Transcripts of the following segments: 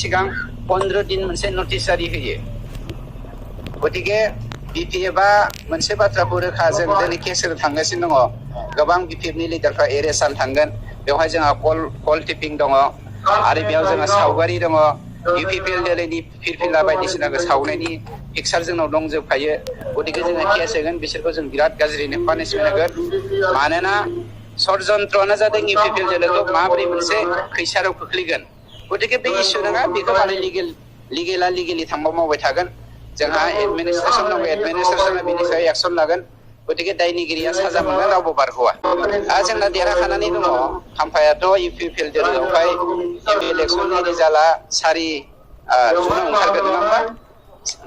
सिगां 15 दिन मोनसे नटिस जारि होयो गतिके बिपिएफआ मोनसे बाथ्राखौ रोखा जों दिनै केसआव थांगासिनो दङ गोबां बिपिएफनि लिडारफ्रा एरेस्ट जानो थांगोन बेवहाय जोंहा कल टिपिं दङ आरो बेयाव जोंहा सावगारि दङ इउपिपिएल दिल्लीनि फिरफिला बायदिसिनाखौ सावनायनि पिक्सार जोंनाव दंजोबखायो गतिके जोङो केस होगोन बिसोरखौ जों बिराद गाज्रिनो पानिशमेन्ट होगोन मानोना षड्यन्त्रआनो जादों इउपिपिएल दिल्लीखौ माबोरै मोनसे खैसाराव खोख्लैगोन गतिके बे इस्यु नङा बेखौ माने लिगेलि थांबा मावबाय थागोन जोंहा एडमिनिस्ट्रेसन दङ एडमिनिस्ट्रेसना बेनि सायाव एक्सन लागोन गतिके दायनिगिरिया साजा मोनगोन रावबो बारग'आ जोंना देरहाखानानै दङ खाम्फायाथ' इउपिपिएल दिल्लीयावहाय इलेक्सननि रिजाल्टआ 4 जुनाव ओंखारगोन नङा होमबा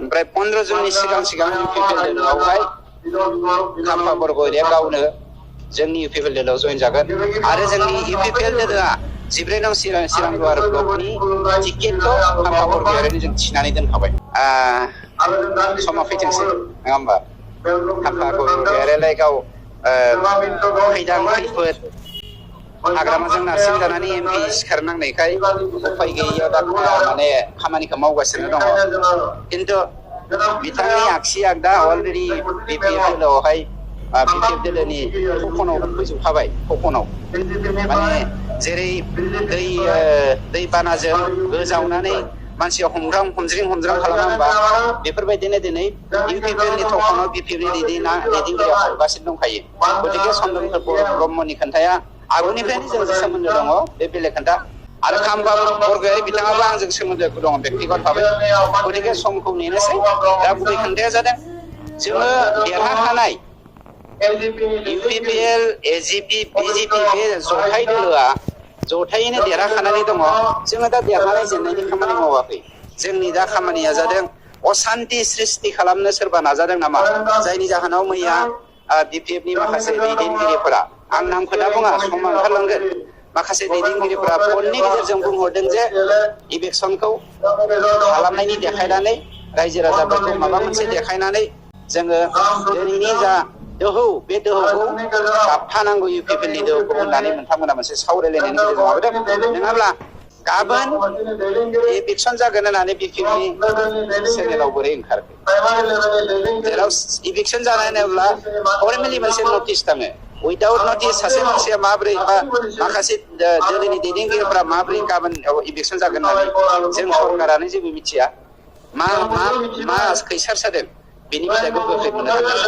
ओमफ्राय 15 जुननि सिगां इउपिपिएल दिल्लीयावहाय खाम्फा बरग'यारिया गावनो जोंनि इउपिपिएल दिल्लीयाव जइन जागोन आरो जोंनि इउपिपिएल दिल्लीया 14 नं सिरांदुवार ब्लकनि टिकेटखौ खाम्फा बरग'यारिनो जों थिनानै दोनखाबाय समा फैथोंसै नङा होमबा खाम्फा बरग'यारियालाय गाव खैदां खैफोद हाग्रामाजों नारसिनजानानै एमपि सिखारनांनायखाय उफाय गैयैयाव दा माने खामानिखौ मावगासिनो दङ खिन्थु बिथांनि आगसि आगदा अलरेडि बिपिएफ दिल्लीयावहाय बिपिएफ दिल्लीनि कपनाव फैजोबखाबाय कपनाव माने जेरै दै बानाजों गोजावनानै मानसिया हमज्रां खालामा होमबा बेफोरबायदिनो दिनै इउपिपिएलनि थखनाव बिपिएफनि दैदेनगिरिया हरगासिनो दंखायो गतिके चन्द्रशेखर ब्रह्मनि खोन्थाया आगोलनिफ्रायनो जोंजों सोमोन्दो दङ बे बेलेग खोन्था आरो खाम्फा बरग'यारि बिथाङाबो आंजों सोमोन्दो दङ बेक्तिगत भाबै गतिके समखौ नेनोसै दा गुबै खोन्थाया जादों जोङो देरहाखानाय इउपिपिएल एजिपि बिजेपि बे जथाय दोलोआ जथायैनो देरहाखानानै दङ जोङो दा देरहानाय जेननायनि खामानि मावाखै जोंनि दा खामानिया जादों असान्ति सृष्टि खालामनो सोरबा नाजादों नामा जायनि जाहोनाव मैया बिपिएफनि माखासे दैदेनगिरिफोरा आं नामखौ दा बुङा समा ओंखारलांगोन माखासे दैदेनगिरिफोरा फननि गेजेरजों बुंहरदों जे इलेक्सनखौ खालामनायनि देखायनानै रायजो राजाफोरखौ माबा मोनसे देखायनानै जोङो दिनैनि जा दोहौ बे दोहौखौ गाबथानांगौ इउपिपिएलनि दोहौखौ होननानै नोंथांमोना मोनसे सावरायलायनायनि गेजेरजों माबादों नङाब्ला गाबोन इलेक्सन जागोन होननानै बिपिएफनि चेनेलाव बोरै ओंखारखो जेराव इलेक्सन जानाय होनोब्ला फर्मेलि मोनसे नटिस थाङो उइदाउट नटिस सासे मानसिया माबोरै बा माखासे दिल्लीनि दैदेनगिरिफोरा माबोरै गाबोन इलेक्सन जागोन होननानै जों सरकारानो जेबो मिथिया मा खैसार जादों बेनि फिथाइखौ गोख्रै मोननो हागोन